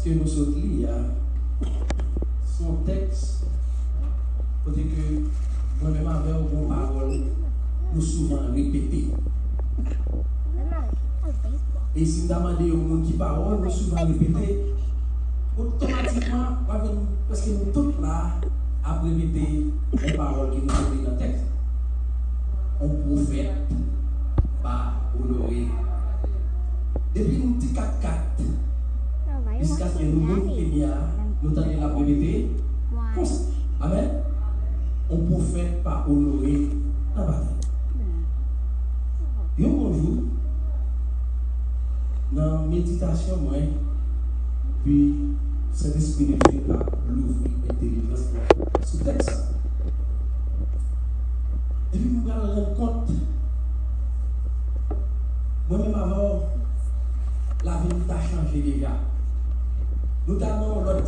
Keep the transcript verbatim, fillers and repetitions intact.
Ke nou sot li a, se yon tèks kote ke mwen menm avè w gen yon pawòl nou souvan repete. E si m ta mande yon moun ki pawòl nou souvan repete, otomatikman, w ap jwenn prèske nou tout la ap repete yon pawòl ke nou sot li nan tèks la. On pwofèt pa onore. Depi nou ti katkat, jiskaske nou mouri kounye a, nou tande l ap repete konsa. Amèn. On pwofèt pa onore nan batay. Yon bon jou, nan meditasyon mwen, pi Sentespri de Dye ap louvri entèlijans mwen sou tèks sa. Epi m pral rann kont, mwen menm avè w, lavi m ta chanje deja. Nou ta nan yon lòt